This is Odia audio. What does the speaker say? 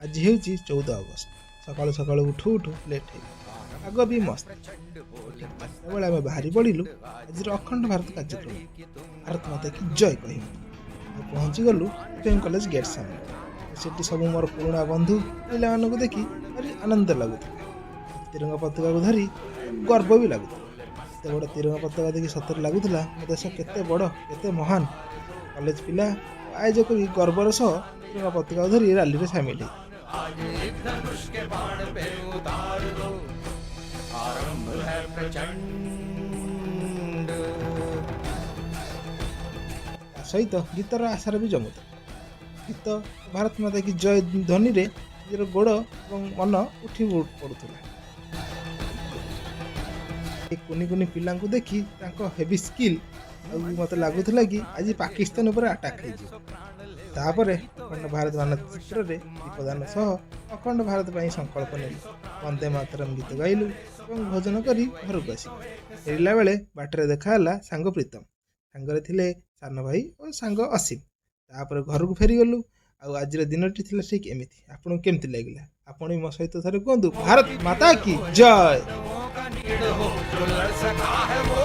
ଆଜି ହେଉଛି 14 ଅଗଷ୍ଟ। ସକାଳୁ ସକାଳୁ ଉଠୁ ଉଠୁ ଲେଟ୍ ହେଇଗଲା। ପାଗ ବି ମସ୍ତ। ଠିକ୍ 5ଟା ବେଳେ ଆମେ ବାହାରି ପଡ଼ିଲୁ ଆଜିର ଅଖଣ୍ଡ ଭାରତ କାର୍ଯ୍ୟକ୍ରମ ଭାରତ ମାତା କି ଜୟ କହିବୁ ଆଉ ପହଞ୍ଚିଗଲୁ ଏଫ୍ କଲେଜ ଗେଟ୍ ସାମ୍ନାରେ। ସେଠି ସବୁ ମୋର ପୁରୁଣା ବନ୍ଧୁ ପିଲାମାନଙ୍କୁ ଦେଖି ଭାରି ଆନନ୍ଦ ଲାଗୁଥିଲା। ତିରଙ୍ଗା ପତାକାକୁ ଧରି ଗର୍ବ ବି ଲାଗୁଥିଲା। ଏତେ ବଡ଼ ତିରଙ୍ଗା ପତାକା ଦେଖି ସତରେ ଲାଗୁଥିଲା, ମୋ ଦେଶ କେତେ ବଡ଼, କେତେ ମହାନ। କଲେଜ ପିଲା ଓ ଆୟୋଜକ ବି ଗର୍ବର ସହ ତିରଙ୍ଗା ପତାକାକୁ ଧରି ରାଲିରେ ସାମିଲ ହେଇଥିଲେ। आज एक धनुष के बाण पे उतार दो, आरंभ है प्रचंड। ତା ସହିତ ଗୀତର ଆସର ବି ଜମୁଥିଲା। ଗୀତ ଭାରତ ମାତା କି ଜୟ ଧ୍ୱନିରେ ନିଜର ଗୋଡ଼ ଏବଂ ମନ ଉଠି ପଡ଼ୁଥିଲା। ଏ କୁନି କୁନି ପିଲାଙ୍କୁ ଦେଖି ତାଙ୍କ ହେଭି ସ୍କିଲ୍ ଆଉ ମୋତେ ଲାଗୁଥିଲା କି ଆଜି ପାକିସ୍ତାନ ଉପରେ ଆଟାକ୍ ହେଇଯିବ। ତାପରେ ଅଖଣ୍ଡ ଭାରତ ମାନଚିତ୍ରରେ ଦୀପଦାନ ସହ ଅଖଣ୍ଡ ଭାରତ ପାଇଁ ସଂକଳ୍ପ ନେଲୁ। ବନ୍ଦେ ମାତରମ୍ ଗୀତ ଗାଇଲୁ ଏବଂ ଭୋଜନ କରି ଘରକୁ ଆସିଲୁ। ଫେରିଲା ବେଳେ ବାଟରେ ଦେଖା ହେଲା ସାଙ୍ଗ ପ୍ରୀତମ, ସାଙ୍ଗରେ ଥିଲେ ସାନ ଭାଇ ଓ ସାଙ୍ଗ ଅସୀମ। ତାପରେ ଘରକୁ ଫେରିଗଲୁ। ଆଉ ଆଜିର ଦିନଟି ଥିଲା ଠିକ୍ ଏମିତି। ଆପଣଙ୍କୁ କେମିତି ଲାଗିଲା? ଆପଣ ବି ମୋ ସହିତ ଥରେ କୁହନ୍ତୁ, ଭାରତ ମାତା କି ଜୟ। का नीड़ हो, जो लड़ सका है वो।